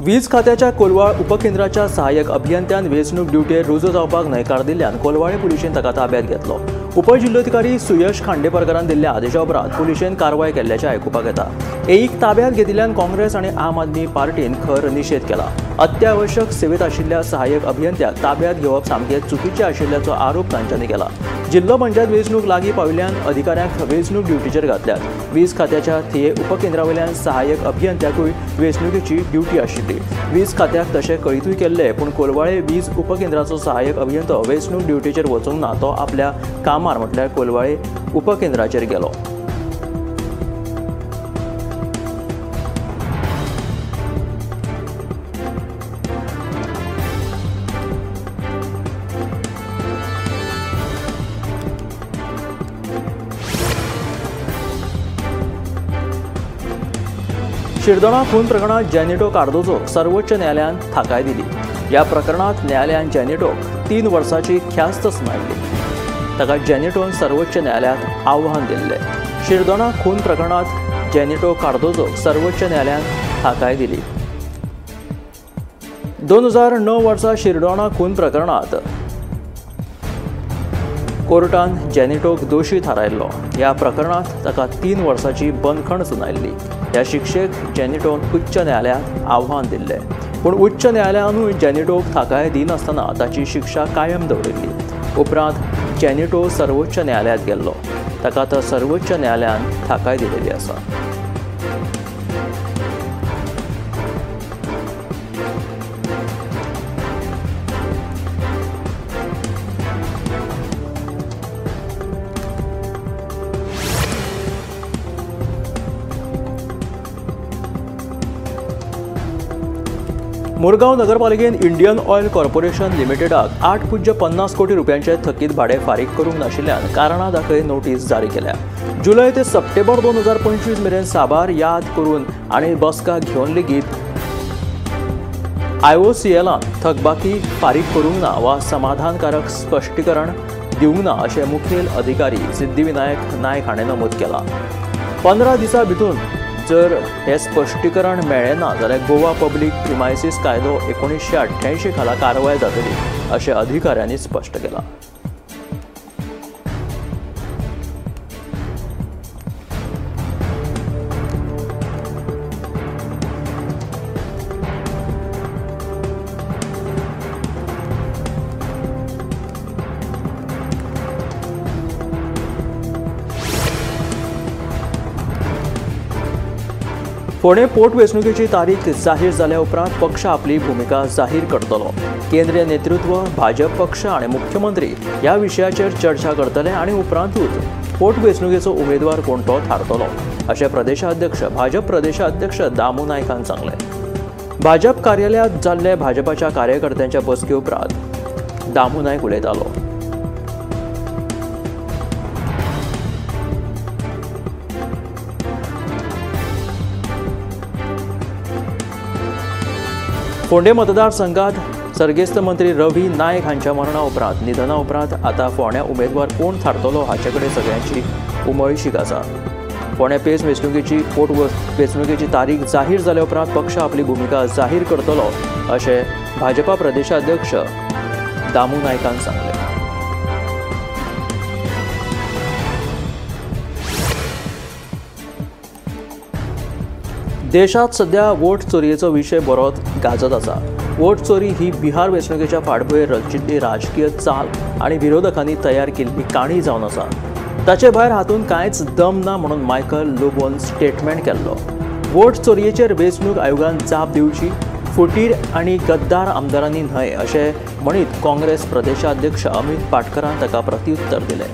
वीज खात्याच्या कोलवाळ उपकेंद्राच्या सहाय्यक अभियंत्यान वेंचणूक ड्युटेर रुजू जावपाक न्हयकार दिल्ल्यान कोलवाळे पुलिशेन ताका ताब्यात घेतलो। उपजिल्लोधिकारी सुयश खांडेपारकारान दिल्ल्या आदेशा उपरांत पुलिशेन कारवाय केल्ल्याचें आयकुपाक येता। एक ताब्यात घेतिल्ल्यान काँग्रेस आनी आम आदमी पार्टीन खर निशेध केला। अत्यावश्यक सेवेत आशिल्ल्या सहाय्यक अभियंत्याक ताब्यात घेवप सामकें चुकीचें आशिल्ल्याचो आरोप तांच्यांनी केला। जिल्लो पंचायत वेंचणूक लागीं पाविल्ल्यान अधिकाऱ्यांक वेंचणूक ड्युटीचेर घातल्यात। वीज खात्याच्या थिये उपकेंद्रावयल्यान सहाय्यक अभियंत्याकूय वेंचणुकेची ड्युटी आशिल्ली। वीज खात्याक तशें कळीतूय केल्लें, पूण कोलवाळे वीज उपकेंद्राचो सहाय्यक अभियंतो वेंचणूक ड्युटीचेर वचूंक ना, तो आपल्या कामार म्हटल्यार कोलवाळे उपकेंद्राचेर गेलो। शिरदोणा खून प्रकरणात जेनिटो कार्दोजोक सर्वोच्च न्यायालयान थाकाय दिली। ह्या प्रकरणात न्यायालयान जेनिटोक 3 वर्सांची ख्यास्त सुनायली। ताका जेनिटोन सर्वोच्च न्यायालयांत आव्हान दिल्लें। शिरदोणा खून प्रकरणात जेनिटो कार्दोजोक सर्वोच्च न्यायालयान थाकाय दिली। 2009 वर्सा शिरदोणा खून प्रकरणात कोर्टान जेनिटोक दोशी थारायल्लो। ह्या प्रकरणात ताका 3 वर्सांची बंदखण सुनायल्ली। ह्या शिक्षेक जेनिटोन उच्च न्यायालयांत आव्हान दिल्लें, पूण उच्च न्यायालयानूय जेनिटोक थाकाय दिनासतना ताची शिक्षा कायम दवरिल्ली। उपरांत जेनिटो सर्वोच्च न्यायालयांत गेल्लो, ताका आतां सर्वोच्च न्यायालयान थाकाय दिलेली आसा। मुरगांव नगरपालिकेन इंडियन ऑयल कॉर्पोरेशन लिमिटेडाक 8.50 कोटी रुपयांचे थकीत भाडें फारीक करूंक नाशिल्ल्यान कारणां दाखय नोटीस जारी केल्या। जुलय ते सप्टेंबर 2025 मेरेन साबार याद करून आनी बसका घेवन लेगीत आयओसीएलान थकबाकी फारीक करूंक ना वा समाधानकारक स्पश्टीकरण दिवंक ना अशें मुखेल अधिकारी सिद्धिविनायक नायक हाणें नमूद केलां। 15 दिसां भितर जर हें स्पश्टीकरण मेळ्ळें ना जाल्यार गोवा पब्लीक प्रिमायसीस कायदो 1988 खाला कारवाय जातली अशें अधिकाऱ्यांनी स्पश्ट केलां। फोंडें पोटवेंचणुकेची तारीख जाहीर जाल्या उपरांत पक्ष आपली भुमिका जाहीर करतलो। केंद्रीय नेतृत्व, भाजप पक्ष आनी मुख्यमंत्री ह्या विशयाचेर चर्चा करतले आनी उपरांतूच पोटवेंचणुकेचो उमेदवार कोण तो थारतलो अशें प्रदेशाध्यक्ष भाजप प्रदेशाध्यक्ष दामू नायकान सांगलें। भाजप कार्यालयांत जाल्ले भाजपाच्या कार्यकर्त्यांच्या बसके उपरांत दामू नायक उलयतालो। फोंडें मतदारसंघात सर्गेस्त मंत्री रवी नायक हांच्या मरणा उपरांत निधना उपरांत आतां फोंड्या उमेदवार कोण थारतलो हाचे कडेन सगळ्यांची उमळशीक आसा। फोंड्या पेच वेंचणुकेची पोटवेंचणुकेची तारीख जाहीर जाल्या उपरांत पक्ष आपली भुमिका जाहीर करतलो अशें भाजपा प्रदेशाध्यक्ष दामू नायकान सांगलें। देशांत सध्या वोट चोरयेचो विशय बरोच गाजत आसा। वोट चोरी ही बिहार वेंचणुकेच्या फाटभुंयेर रचिल्ली राजकीय चाल आनी विरोधकांनी तयार केल्ली काणी जावन आसा। ताचे भायर हातूंत कांयच दम ना म्हणून मायकल लोबोन स्टेटमेंट केल्लो। वोट चोरयेचेर वेंचणूक आयोगान जाप दिवची, फुटीर आनी गद्दार आमदारांनी न्हय अशें म्हणीत काँग्रेस प्रदेशाध्यक्ष अमित पाटकरान ताका प्रत्युत्तर दिलें।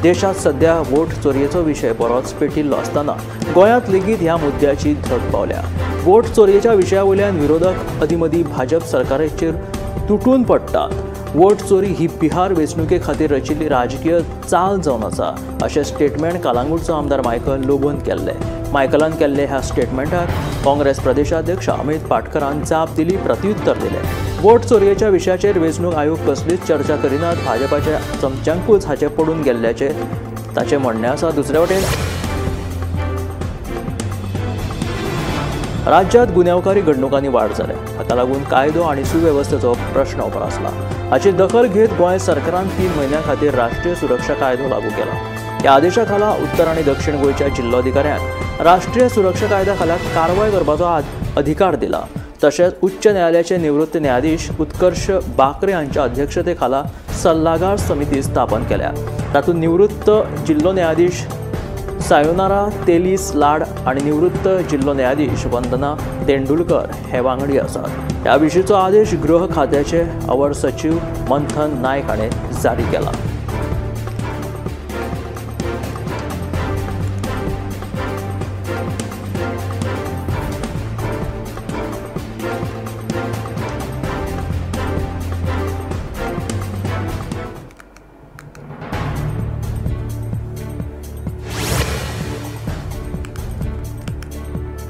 देशांत सध्या वोट चोरयेचो विशय बरोच पेटिल्लो आसतना गोंयांत लेगीत ह्या मुद्द्याची धग पावल्या। वोट चोरयेच्या विशया वयल्यान विरोधक अदींमदीं भाजप सरकाराचेर तुटून पडटात। वोट चोरी ही बिहार वेंचणुके खातीर रचिल्ली राजकीय चाल जावन आसा अशें स्टेटमेंट कालांगूटचो आमदार मायकल लोबोन केल्लें। मायकलान केल्ले ह्या स्टेटमेंटाक काँग्रेस प्रदेशाध्यक्ष अमित पाटकरान जाप दिली, प्रत्युत्तर दिलें। वोट चोरयेच्या विशयाचेर वेंचणूक आयोग कसलीच चर्चा करिनात, भाजपाच्या चमच्यांकूच हाचें पडून गेल्ल्याचें ताचें म्हणणें आसा। दुसरे वटेन राज्यांत गुन्यांवकारी घडणुकांनी वाड जाल्या. हाका लागून कायदो आनी सुवेवस्थेचो प्रश्न उप्रासला. हाची दखल घेत गोंय सरकारान 3 म्हयन्यां खातीर राष्ट्रीय सुरक्षा कायदो लागू केला. ह्या आदेशा खाला उत्तर आनी दक्षिण गोंयच्या जिल्लोधिकाऱ्यांक राष्ट्रीय सुरक्षा कायद्या खाला कारवाय करपाचो अधिकार दिला. तशेंच उच्च न्यायालयाचे निवृत्त न्यायाधीश उत्कर्ष बाकरे हांच्या अध्यक्षते खाला सल्लागार समिती स्थापन केल्या. तातूंत निवृत्त जिल्लो न्यायाधीश सायोनारा तेलीस लाड आनी निवृत्त जिल्लो न्यायाधीश वंदना तेंडुलकर हे वांगडी आसात. ह्या विशींचो आदेश गृह खात्याचे अवर सचीव मंथन नायक हाणें जारी केला.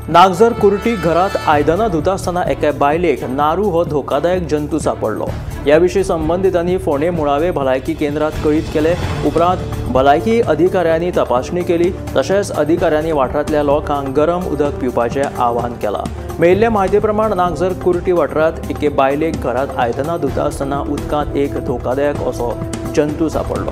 नागझर कुर्टी घरात आयदनां धुता आसतना एका बायलेक नारू हो धोकादायक जंतू सापडलो. ह्या विशीं संबंदितांनी फोंडें मुळावे भलायकी केंद्रात कळीत केले उपरांत भलायकी अधिकाऱ्यांनी तपासणी केली. तशेंच अधिकाऱ्यांनी वाठारांतल्या लोकांक गरम उदक पिवपाचें आवाहन केलां. मेळिल्ले म्हायती प्रमाण नागझर कुर्टी वाठारांत एके बायलेक घरात आयदनां धुता आसतना उदकांत एक धोकादायक असो जंतू सापडलो.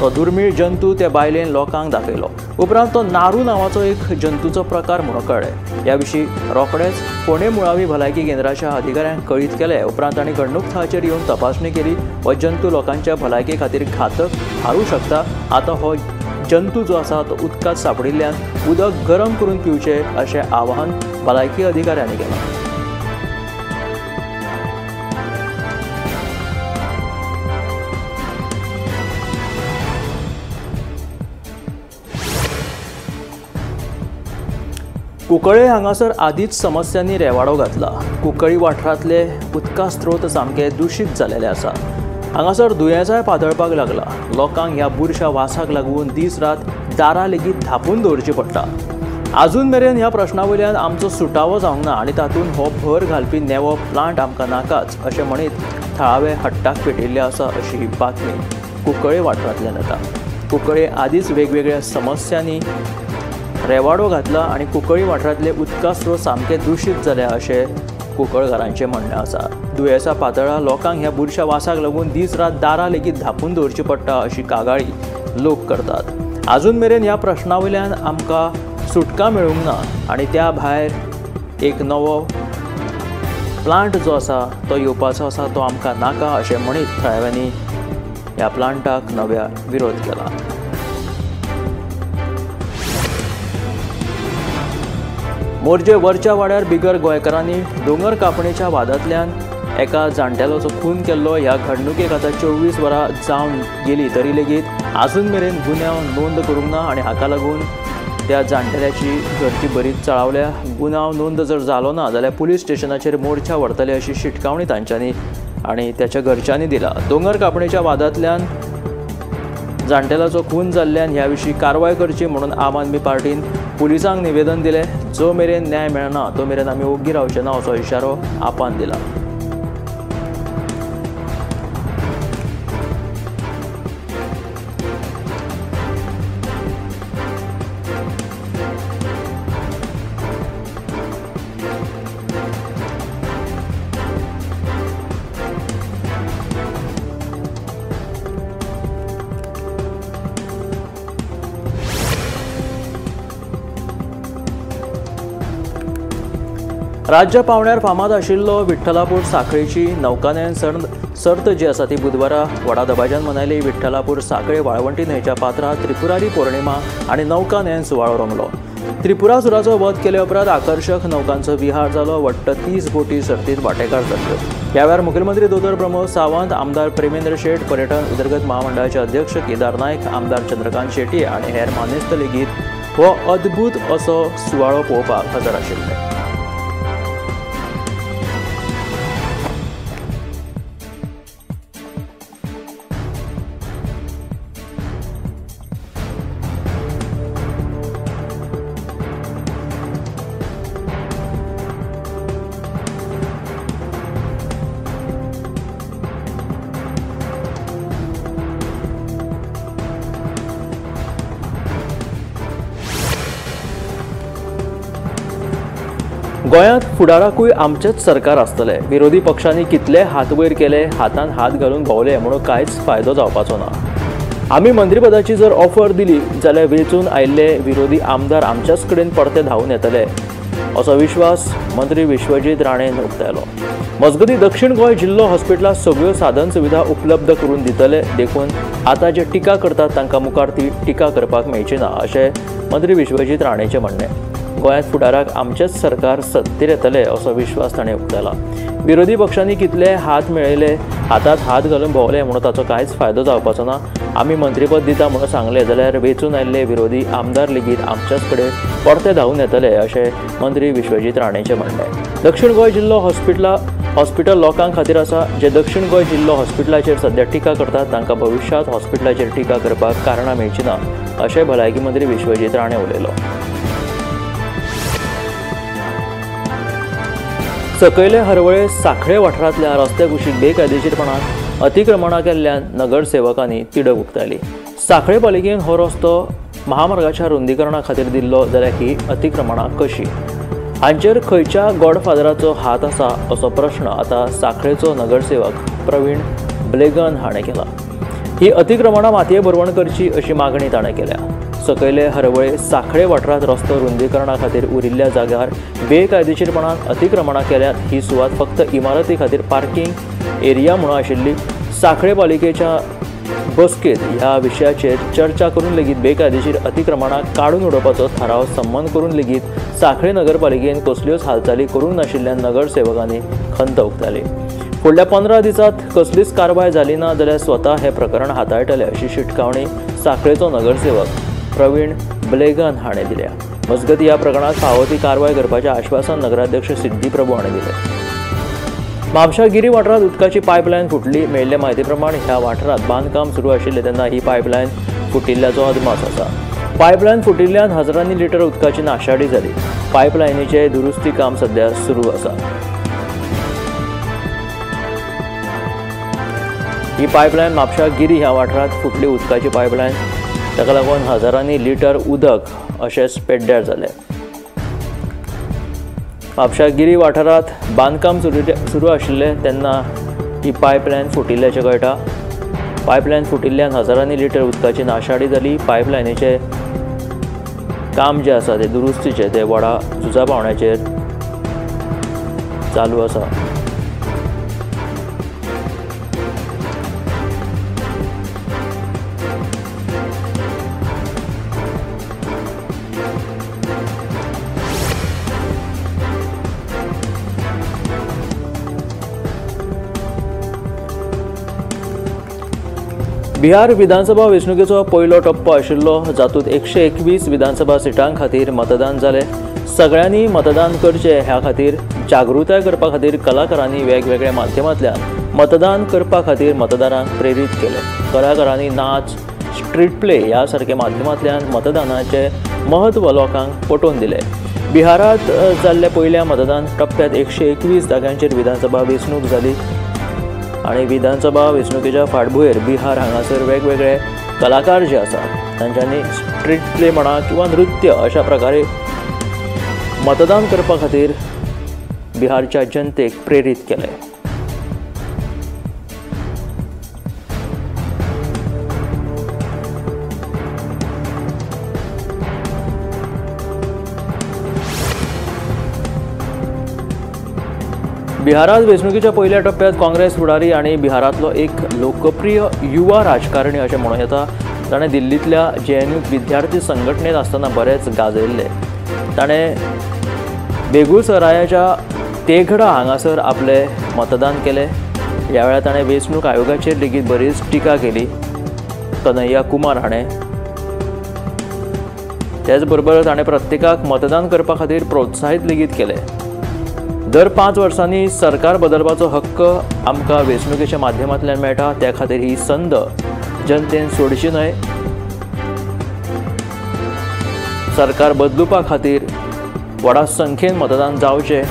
तो दुर्मीळ जंतू त्या बायलेन लोकांक दाखयलो. उपरांत तो नारू नांवाचो एक जंतूचो प्रकार म्हणून कळ्ळें. ह्या विशीं रोखडेच फोंडें मुळावी भलायकी केंद्राच्या अधिकाऱ्यांक कळीत केलें. उपरांत तांणी घडणूक थळाचेर येवन तपासणी केली. हो जंतू लोकांच्या भलायके खातीर घातक थारूं शकता. आतां हो जंतू जो आसा तो उदकांत सांपडिल्ल्यान उदक गरम करून पिवचें अशें आवाहन भलायकी अधिकाऱ्यांनी केलां. कुंकळे हांगासर आदींच समस्यांनी रेवाडो घातला. कुंकळी वाठारांतले उदका स्रोत सामके दुशीत जालेले आसा. हांगासर दुयेंसाय पातळपाक लागला. लोकांक ह्या बुरशा वासाक लागून दीस रात दारां लेगीत धांपून दवरची पडटा. आजून मेरेन ह्या प्रश्ना वयल्यान आमचो सुटावो जावंक ना आनी तातूंत हो भर घालपी नेवो प्लांट आमकां नाकाच अशें म्हणीत थळावे हट्टाक पेटिल्ले आसा अशी ही बातमी कुंकळे वाठारांतल्यान येता. कुंकळे आदींच वेगवेगळ्या समस्यांनी रेवाडो घातला आनी कुंकळी वाठारांतले उदका स्रोत सामके दुशीत जाल्या अशें कुंकळकारांचें म्हणणें आसा. दुयेंसां पातळा लोकांक ह्या बुरशा वासाक लागून दीस रात दारां लेगीत धांपून दवरची पडटा अशी कागाळी लोक करतात. आजून मेरेन ह्या प्रश्ना वयल्यान आमकां सुटका मेळूंक ना आनी त्या भायर एक नवो प्लांट जो आसा तो येवपाचो आसा तो आमकां नाका अशें म्हणीत थळाव्यांनी ह्या प्लांटाक नव्या विरोध केला. मोरजे वरच्या वाड्यार बिगर गोंयकारांनी दोंगर कापणेच्या वादांतल्यान एका जाणटेल्याचो खून केल्लो. ह्या घडणुकेक आतां 24 वरां जावन गेली तरी लेगीत आजून मेरेन गुन्यांव नोंद करूंक ना आनी हाका लागून त्या जाणटेल्याची घरची बरीच चळावल्या. गुन्यांव नोंद जर जालो ना जाल्यार पुलीस स्टेशनाचेर मोर्चा व्हरतले अशी शिटकावणी तांच्यांनी आनी त्याच्या घरच्यांनी दिला. दोंगर कापणेच्या वादांतल्यान जाणटेल्याचो खून जाल्ल्यान ह्या विशीं कारवाय करची म्हणून आम आदमी पार्टीन पुलिसांक निवेदन दिलें. जो मेरेन न्याय मेळना तो मेरेन आमी ओग्गी रावचे ना असो इशारो आपान दिला. राज्य पावण्यार फामाद आशिल्लो विठ्ठलापूर साखळेची नौकानयन सर्त जी आसा ती बुधवारा व्हडा दबाज्यान मनयली. विठ्ठलापूर साखळे वाळवंटी न्हंयच्या पात्रांत त्रिपुरारी पौर्णिमा आनी नौकानयन सुवाळो रंगलो. त्रिपुरासुराचो वध केले उपरांत आकर्शक नौकांचो विहार जालो. वट्ट 30 बोटी सर्तींत वांटेकार जाल्यो. ह्या वेळार मुखेलमंत्री दोतोर प्रमोद सावंत, आमदार प्रेमेंद्र शेट, पर्यटन उदरगत महामंडळाचे अध्यक्ष केदार नायक, आमदार चंद्रकांत शेट्ये आनी हेर मानेस्त लेगीत हो अद्भूत असो सुवाळो पळोवपाक हजर आशिल्ले. गोंयांत फुडाराकूय आमचेंच सरकार आसतलें. विरोधी पक्षांनी कितले हात वयर केले, हातान हात घालून भोंवले म्हणून कांयच फायदो जावपाचो ना. आमी मंत्रीपदाची जर ऑफर दिली जाल्यार वेंचून आयिल्ले विरोधी आमदार आमच्याच कडेन परते धांवून येतले असो विश्वास मंत्री विश्वजीत राणेन उक्तायलो. मजगतीं दक्षिण गोंय जिल्लो हॉस्पिटलांत सगळ्यो साधन सुविधा उपलब्ध करून दितले, देखून आतां जे टिका करतात तांकां मुखार ती टिका करपाक मेळची ना अशें मंत्री विश्वजीत राणेचें म्हणणें. गोंयांत फुडाराक आमचेंच सरकार सत्तेर येतलें असो विश्वास ताणें उक्तायला. विरोधी पक्षांनी कितले हात मेळयले, हातांत हात घालून भोंवले म्हणून ताचो कांयच फायदो जावपाचो ना. आमी मंत्रीपद दिता म्हणून सांगलें जाल्यार वेंचून आयिल्ले विरोधी आमदार लेगीत आमच्याच कडेन परते धांवून येतले अशें मंत्री विश्वजीत राणेचें म्हणणें. दक्षिण गोंय जिल्लो हॉस्पिटल लोकां खातीर आसा. जे दक्षिण गोंय जिल्लो हॉस्पिटलाचेर सद्या टिका करतात तांकां भविश्यांत हॉस्पिटलाचेर टिका करपाक कारणां मेळची ना अशें भलायकी मंत्री विश्वजीत राणे उलयलो. सकयले हरवळे सांखळे वाठारांतल्या रस्त्या कुशीक बेकायदेशीरपणान अतिक्रमणां केल्ल्यान नगरसेवकांनी तिडक उक्तायली. सांखळे पालिकेन हो रस्तो महामार्गाच्या रुंदीकरणा खातीर दिल्लो जाल्यार ही अतिक्रमणां कशी, हांचेर खंयच्या गॉडफादराचो हात आसा असो प्रश्न आतां सांखळेचो नगरसेवक प्रवीण ब्लेगन हाणें केला. ही अतिक्रमणां मातये भरवण करची अशी मागणी ताणें केल्या. सकयले हरवळे सांखळे वाठारांत रस्तो रुंदीकरणा खातीर उरिल्ल्या जाग्यार बेकायदेशीरपणान अतिक्रमणां केल्यात. ही सुवात फक्त इमारती खातीर पार्किंग एरिया म्हणून आशिल्ली. सांखळे पालिकेच्या बसकेंत ह्या विशयाचेर चर्चा करून लेगीत बेकायदेशीर अतिक्रमणां काडून उडोवपाचो थाराव संमत करून लेगीत सांखळे नगरपालिकेन कसल्योच हालचाली करूंक नाशिल्ल्यान नगरसेवकांनी खंत उक्तायली. फुडल्या 15 दिसांत कसलीच कारवाय जाली ना जाल्यार स्वता हें प्रकरण हाताळटले अशी शिटकावणी सांखळेचो नगरसेवक प्रवीण ब्लेगन हाणें दिल्या. मजगतीं ह्या प्रकरणांत फावो ती कारवाय करपाचें आश्वासन नगराध्यक्ष सिद्धी प्रभू हाणें दिलें. म्हापशा गिरी वाठारांत उदकाची पायपलायन फुटली. मेळिल्ले म्हायती प्रमाण ह्या वाठारांत बांदकाम सुरू आशिल्लें तेन्ना ही पायपलायन फुटिल्ल्याचो अदमास आसा. पायपलायन फुटिल्ल्यान हजारांनी लिटर उदकाची नाशाडी जाली. पायपलायनीचें दुरुस्ती काम सद्या सुरू आसा. ही पायपलायन म्हापशा गिरी ह्या वाठारांत फुटली उदकाची पायपलायन, ताका लागून हजारांनी लिटर उदक अशेंच पेड्ड्यार जालें. म्हापशा गिरी वाठारांत बांदकाम सुरू आशिल्लें तेन्ना ही पायपलायन फुटिल्ल्याचें कळटा. पायपलायन फुटिल्ल्यान हजारांनी लिटर उदकाची नाशाडी जाली. पायपलायनीचें काम जें आसा तें दुरुस्तीचें तें व्हडा झुजा पावण्याचेर चालू आसा. बिहार विधानसभा वेंचणुकेचो पयलो टप्पो आशिल्लो, जातूंत 121 विधानसभा सिटां खातीर मतदान जालें. सगळ्यांनी मतदान करचें ह्या खातीर जागृताय करपा खातीर कलाकारांनी वेगवेगळ्या माध्यमांतल्यान मतदान करपा खातीर मतदारांक प्रेरीत केले. कलाकारांनी नाच, स्ट्रीट प्ले ह्या सारक्या माध्यमांतल्यान मतदानाचें म्हत्व लोकांक पटोवन दिलें. बिहारांत जाल्ल्या पयल्या मतदान टप्प्यांत 121 जाग्यांचेर विधानसभा वेंचणूक जाली आनी विधानसभा वेंचणुकेच्या फाटभुंयेर बिहार हांगासर वेगवेगळे कलाकार जे आसात तांच्यांनी स्ट्रीट प्ले म्हणा किंवा नृत्य अशा प्रकारे मतदान करपा खातीर बिहारच्या जनतेक प्रेरीत केलें. बिहारांत वेंचणुकेच्या पयल्या टप्प्यांत काँग्रेस फुडारी आनी बिहारांतलो एक लोकप्रिय युवा राजकारणी अशें म्हणूं येता. ताणें दिल्लींतल्या JNU विद्यार्थी संघटनेंत आसतना बरेंच गाजयल्लें. ताणें बेगुसरायाच्या तेघडा हांगासर आपलें मतदान केलें. ह्या वेळार ताणें वेंचणूक आयोगाचेर लेगीत बरीच टिका केली कन्हैया कुमार हाणें. त्याच बरोबर ताणें प्रत्येकाक मतदान करपा खातीर प्रोत्साहीत लेगीत केलें. दर 5 वर्सांनी सरकार बदलपाचो हक्क आमकां वेंचणुकेच्या माध्यमांतल्यान मेळटा, त्या खातीर ही संद जनतेन सोडची न्हय. सरकार बदलुपा खातीर व्हडा संख्येन मतदान जावचें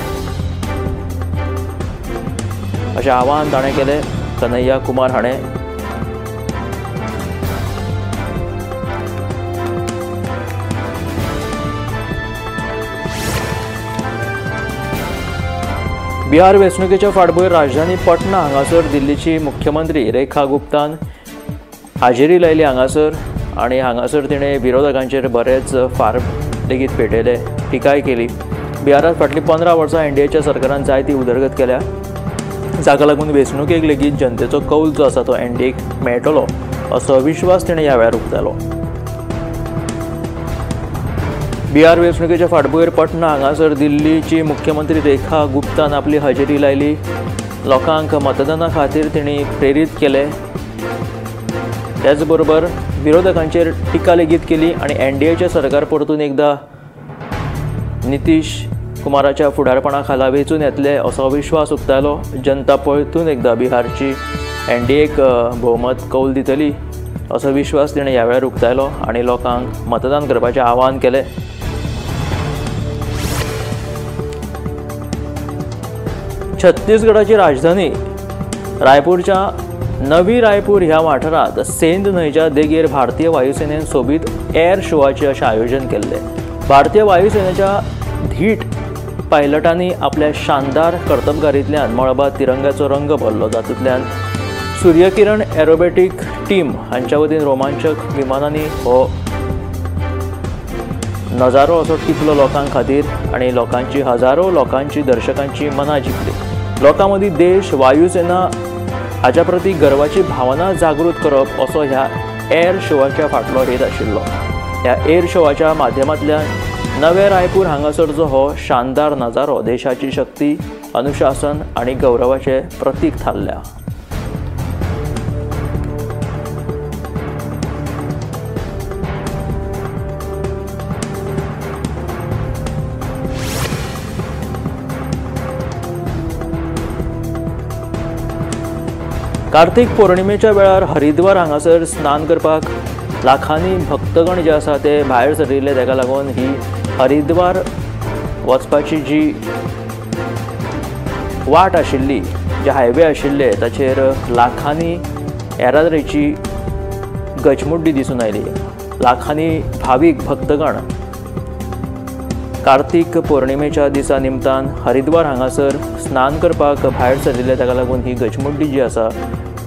अशें आवाहन ताणें केलें कन्हैया कुमार हाणें. बिहार वेंचणुकेच्या फाटभूंयेर राजधानी पटना हांगासर दिल्लीची मुख्यमंत्री रेखा गुप्तान हाजेरी लायली हांगासर आनी हांगासर तिणें विरोधकांचेर बरेच फार लेगीत पेटयले, टिकाय केली। बिहारांत फाटलीं 15 वर्सां एनडीएच्या सरकारान जायती उदरगत केल्या, जाका लागून वेंचणुकेक लेगीत जनतेचो कौल जो आसा तो एनडीएक मेळटलो असो विश्वास तिणें ह्या वेळार उक्तायलो। बिहार वेंचणुकेच्या फाटभूंयेर पटना हांगासर दिल्लीची मुख्यमंत्री रेखा गुप्तान आपली हजेरी लायली। लोकांक मतदाना खातीर तिणें प्रेरीत केले, त्याचबरोबर विरोधकांचेर टिका लेगीत केली आनी एनडीएचें सरकार परतून एकदा नितीश कुमाराच्या फुडारपणा खाला वेंचून येतले असो विश्वास उक्तायलो। जनता परतून एकदा बिहारची एनडीएक भोवमत कौल दितली असो विश्वास तिणें ह्या वेळार उक्तायलो आनी लोकांक मतदान करपाचें आवाहन केलें। छत्तीसगडाची राजधानी रायपूरच्या नवी रायपूर ह्या वाठारांत सेंद न्हंयच्या देगेर भारतीय वायुसेनेन सोबीत एअर शोआचें अशें आयोजन केल्लें। भारतीय वायुसेनेच्या धीट पायलटांनी आपल्या शानदार कर्तबगारींतल्यान मळबांत तिरंग्याचो रंग भरलो, जातूंतल्यान सूर्यकिरण एरोबेटीक टीम हांच्या वतीन रोमांचक विमानांनी हो नजारो असो टिपलो लोकां खातीर आनी लोकांची हजारो लोकांची दर्शकांची मनां जिखली। लोकां मदीं देश, वायुसेना हाच्या प्रती गर्वाची भावना जागृत करप असो ह्या एअर शोवाच्या फाटलो हेत आशिल्लो। ह्या एअर शोवाच्या माध्यमांतल्यान नवे रायपूर हांगासरचो हो शानदार नजारो देशाची शक्ती, अनुशासन आनी गौरवाचें प्रतीक थारल्या। कार्तिक पौर्णिमेच्या वेळार हरिद्वार हांगासर स्नान करपाक लाखांनी भक्तगण जे आसा ते भायर सरिल्ले, ताका लागून ही हरिद्वार वचपाची जी वाट आशिल्ली, जे हायवे आशिल्ले ताचेर लाखांनी येरादारीची गचमुड्डी दिसून आयली। लाखांनी भावीक भक्तगण कार्तिक पौर्णिमेच्या दिसा निमतान हरिद्वार हांगासर स्नान करपाक भायर सरिल्ले, ताका लागून ही गचमुड्डी जी आसा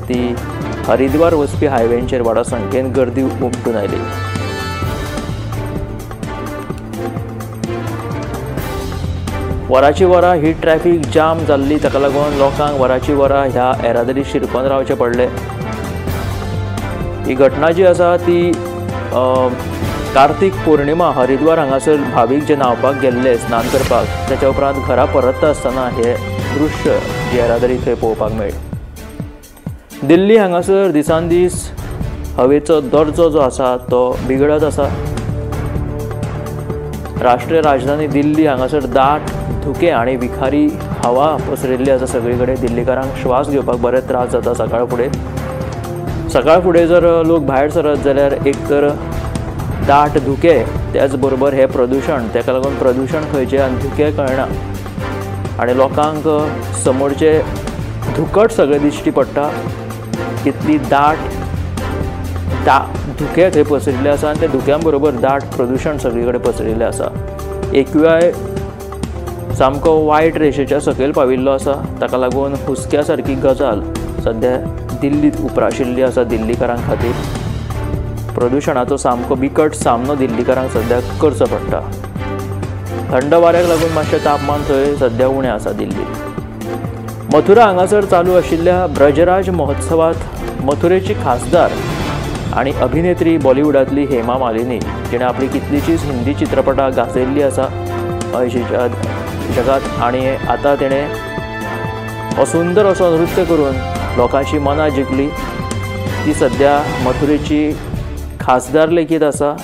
ती हरिद्वार वचपी हायवेंचेर व्हडा संख्येन गर्दी उमटून आयली। वराची वरां ही ट्रॅफिक जाम जाल्ली, ताका लागून लोकांक वराची वरां ह्या येरादारी शिरकोन रावचें पडलें। ही घटना जी आसा ती कार्तिक पौर्णिमा हरिद्वार हांगासर भावीक जे न्हांवपाक गेल्ले स्नान करपाक, ताच्या उपरांत घरा परतता आसतना हे दृश्य जी येरादारी थंय पळोवपाक मेळ्ळी। दिल्ली हांगासर दिसान दीस हवेचो दर्जो जो आसा तो बिगडत आसा। राष्ट्रीय राजधानी दिल्ली हांगासर दाट धुकें आनी विखारी हवा पसरिल्ली आसा सगळी कडेन। दिल्लीकारांक श्वास घेवपाक बरे त्रास जाता। सकाळ फुडें सकाळ फुडें जर लोक भायर सरत जाल्यार एक तर दाट धुकें, त्याच बरोबर हें प्रदुशण, ताका लागून प्रदुशण खंयचें आनी धुकें कळना आनी लोकांक समोरचें धुकट सगळें दिश्टी पडटा। इतली दाट धुकें थंय पसरिल्लें आसा आनी त्या धुक्यां बरोबर दाट प्रदुशण सगळी कडेन पसरिल्लें आसा। AQI सामको वायट रेशेच्या सकयल पाविल्लो आसा, ताका लागून हुस्क्या सारकी गजाल सद्या दिल्लींत उप्राशिल्ली आसा। दिल्लीकारां खातीर प्रदुशणाचो सामको बिकट सामनो दिल्लीकारांक सद्या करचो पडटा। थंड वाऱ्याक लागून मातशें तापमान थंय सद्या उणें आसा दिल्लींत। मथुरा हांगासर चालू आशिल्ल्या ब्रजराज महोत्सवात मथुरेची खासदार आनी अभिनेत्री बॉलिवूडांतली हेमा मालिनी, जिणें आपली कितलीशींच हिंदी चित्रपटां गाजयल्ली आसा जगात, आनी आतां तिणें हो सुंदर असो नृत्य करून लोकांची मनां जिखली। ती सद्या मथुरेची खासदार लेगीत आसा।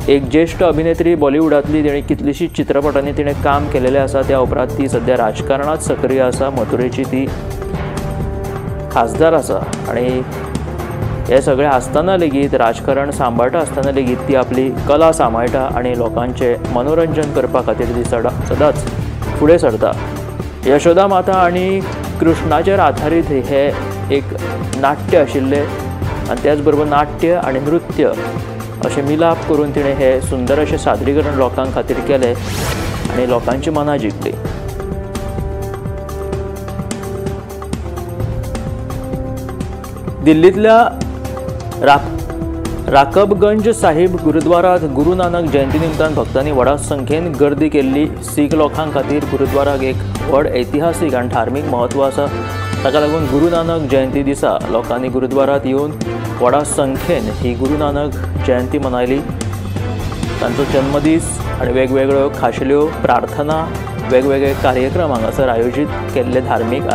एक ज्येश्ठ अभिनेत्री बॉलिवूडांतली, तिणें कितलीशींच चित्रपटांनी तिणें काम केलेलें आसा। त्या उपरांत ती सद्या राजकारणांत सक्रीय आसा। मथुरेची ती खासदार आसा आनी हे सगळें आसतना लेगीत, राजकारण सांबाळटा आसतना लेगीत ती आपली कला सांबाळटा आनी लोकांचें मनोरंजन करपा खातीर ती सदांच फुडें सरता। यशोदा माता आनी कृष्णाचेर आधारीत हे एक नाट्य आशिल्लें आनी त्याच बरोबर नाट्य आनी नृत्य अशें मिलाप करून तिणें हें सुंदर अशें सादरीकरण लोकां खातीर केलें आनी लोकांची मनां जिखलीं। दिल्लींतल्या राकबगंज साहिब गुरुद्वारात गुरु नानक जयंती निमतान भक्तांनी व्हडा संख्येन गर्दी केल्ली। सीख लोकां खातीर गुरुद्वाराक एक व्हड ऐतिहासीक आनी धार्मीक म्हत्व आसा। ताका लागून गुरु नानक जयंती दिसा लोकांनी गुरुद्वारात येवन व्हडा संख्येन ही गुरु नानक जयंती मनयली। तांचो जन्मदीस आनी वेगवेगळ्यो खाशेल्यो प्रार्थना, वेगवेगळे कार्यक्रम हांगासर आयोजीत केल्ले धार्मीक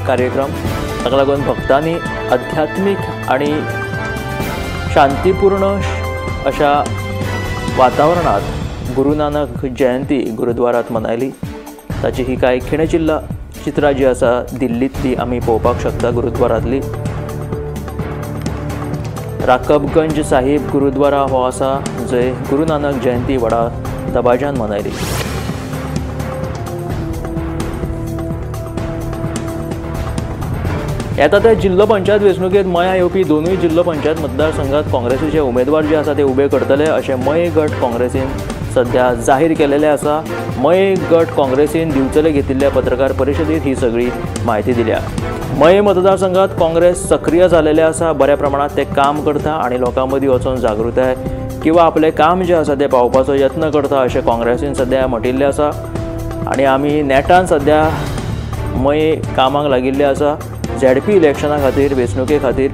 कार्यक्रम। ताका लागून भक्तांनी आध्यात्मीक आनी शांतीपूर्ण अशा वातावरणात गुरु नानक जयंती गुरुद्वारात मनयली। ताची ही कांय खिणचिल्ला चित्रां जी आसा दिल्लींतली आमी पळोवपाक शकता गुरुद्वारांतली। राकबगंज साहिब गुरुद्वारा हो आसा जंय गुरु नानक जयंती व्हडा दबाज्यान मनयली। येता त्या जिल्लो पंचायत वेंचणुकेंत मयां येवपी दोनूय जिल्लो पंचायत मतदारसंघात काँग्रेसीचे उमेदवार जे आसा ते उबे करतले अशें मये गट काँग्रेसीन सध्या जाहीर केलेलें आसा। मये गट काँग्रेसीन दिवचले घेतिल्ल्या पत्रकार परिशदेंत ही सगळी म्हायती दिल्या। मये मतदारसंघात काँग्रेस सक्रीय जालेलें आसा, बऱ्या प्रमाणांत ते काम करता आनी लोकां मदीं वचून जागृताय किंवा आपलें काम जें आसा तें पावोवपाचो यत्न करता अशें काँग्रेसीन सध्या म्हटिल्लें आसा आनी आमी नेटान सध्या मये कामाक लागिल्ले आसा। झेडपी इलेक्शना खातीर, वेंचणुके खातीर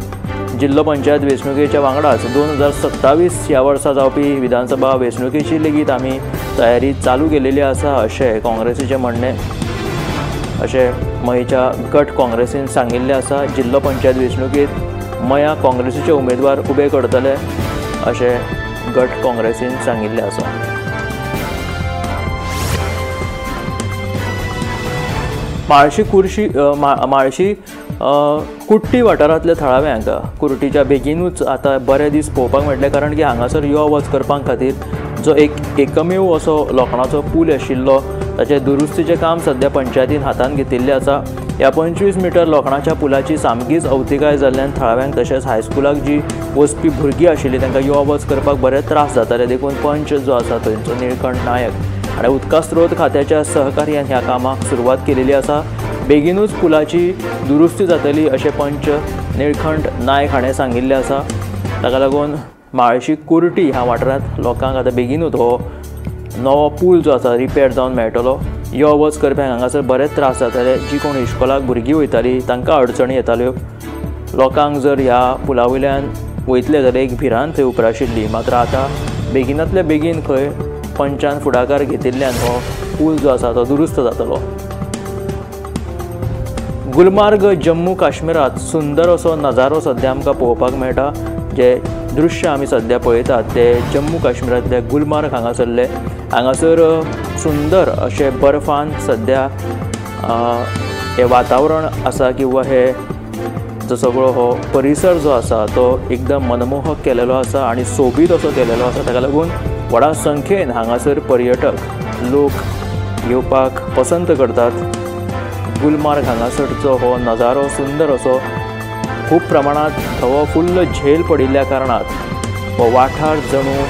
जिल्लो पंचायत वेंचणुकेच्या वांगडाच 2027 ह्या वर्सा जावपी विधानसभा वेंचणुकेची लेगीत आमी तयारी चालू केलेली आसा अशें काँग्रेसीचें म्हणणें अशें मयेच्या गट काँग्रेसीन सांगिल्लें आसा। जिल्लो पंचायत वेंचणुकेंत मया काँग्रेसीचे उमेदवार उबे करतले अशें गट काँग्रेसीन सांगिल्लें आसा। म्हाळशी कुट्टी वाठारांतल्या थळाव्यांक कुर्टीच्या बेगीनूच आतां बरे दीस पळोवपाक मेळटले, कारण की हांगासर यो वच करपा खातीर जो एकमेव असो लोखणाचो पूल आशिल्लो ताचें दुरुस्तीचें काम सध्या पंचायतीन हातांत घेतिल्लें आसा। ह्या 25 मिटर लोखणाच्या पुलाची सामकीच अवतिकाय जाल्ल्यान थळाव्यांक तशेंच हायस्कुलाक जी वचपी भुरगीं आशिल्लीं तांकां यो वच करपाक बरे त्रास जाताले। देखून पंच जो आसा थंयचो निळकंठ नायक आनी उदका स्रोत खात्याच्या सहकार्यान ह्या कामाक सुरवात केलेली आसा। बेगीनूच पुलाची दुरुस्ती जातली अशें पंच निळकंठ नायक हाणें सांगिल्लें आसा। ताका लागून म्हाळशी कुर्टी ह्या वाठारांत लोकांक आतां बेगीनूच हो नवो पूल जो आसा रिपेर जावन मेळटलो। यो वच करप्यांक हांगासर बरेच त्रास जाताले, जी कोण इश्कोलाक भुरगीं वयतालीं तांकां अडचणी येताल्यो। लोकांक जर ह्या पुला वयल्यान वयतले जाल्यार एक भिरांत थंय उप्राशिल्ली, मात्र आतां बेगिनांतले बेगीन खंय पंचान फुडाकार घेतिल्ल्यान हो पूल जो आसा तो दुरुस्त जातलो। गुलमार्ग जम्मू काश्मीरांत सुंदर असो नजारो सध्या आमकां पळोवपाक मेळटा। जे दृश्य आमी सध्या पळयतात ते जम्मू काश्मीरांतले गुलमार्ग हांगासरले। हांगासर सुंदर अशें बर्फान सध्या हें वातावरण आसा किंवा हे जो सगळो हो परिसर जो आसा तो एकदम मनमोहक केलेलो आसा आनी सोबीत असो केलेलो आसा। ताका लागून व्हडा संख्येन हांगासर पर्यटक लोक येवपाक पसंत करतात। गुलमार्ग हांगासरचो हो नजारो सुंदर असो खूब प्रमाणांत धवो फुल्ल झेल पडिल्ल्या कारणान हो वाठार जणू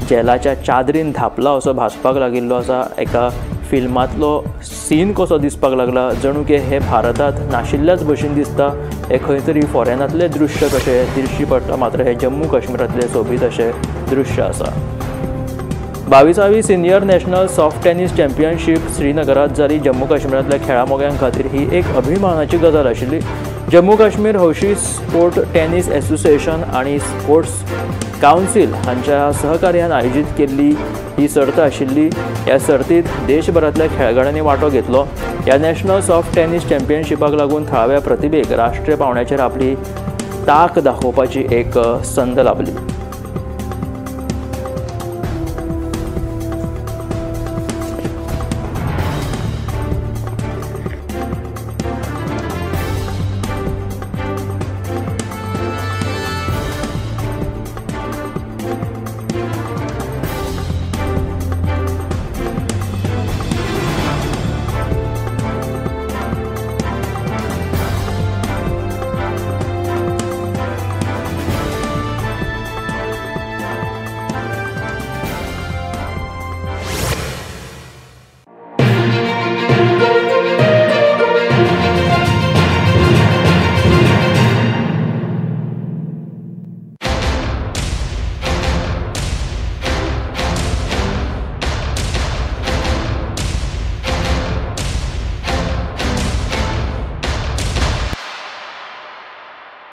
झेलाच्या चादरीन धापला असो भासपाक लागिल्लो आसा। एका फिल्मांतलो सीन कसो दिसपाक लागला, जणू की हे भारतांत नाशिल्ल्याच भशेन दिसता। हे खंय तरी फॉरेनांतलें दृश्य कशें दिश्टी पडटा, मात्र हे जम्मू काश्मीरांतलें सोबीत अशें दृश्य आसा। 22वी senior national soft tennis championship श्रीनगरांत जाली। जम्मू काश्मीरांतल्या खेळा मोग्यां खातीर ही एक अभिमानाची गजाल आशिल्ली। जम्मू काश्मीर हौशी स्पोर्ट टेनिस एसोसिएशन आनी स्पोर्ट्स कावन्सील हांच्या सहकार्यान आयोजीत केल्ली ही सर्त आशिल्ली। ह्या सर्तीत देशभरांतल्या खेळगड्यांनी वांटो घेतलो। ह्या नॅशनल सॉफ्ट टेनिस चॅम्पियनशिपाक लागून थळाव्या प्रतिभेक राष्ट्रीय पांवड्याचेर आपली ताक दाखोवपाची एक संद लाभली।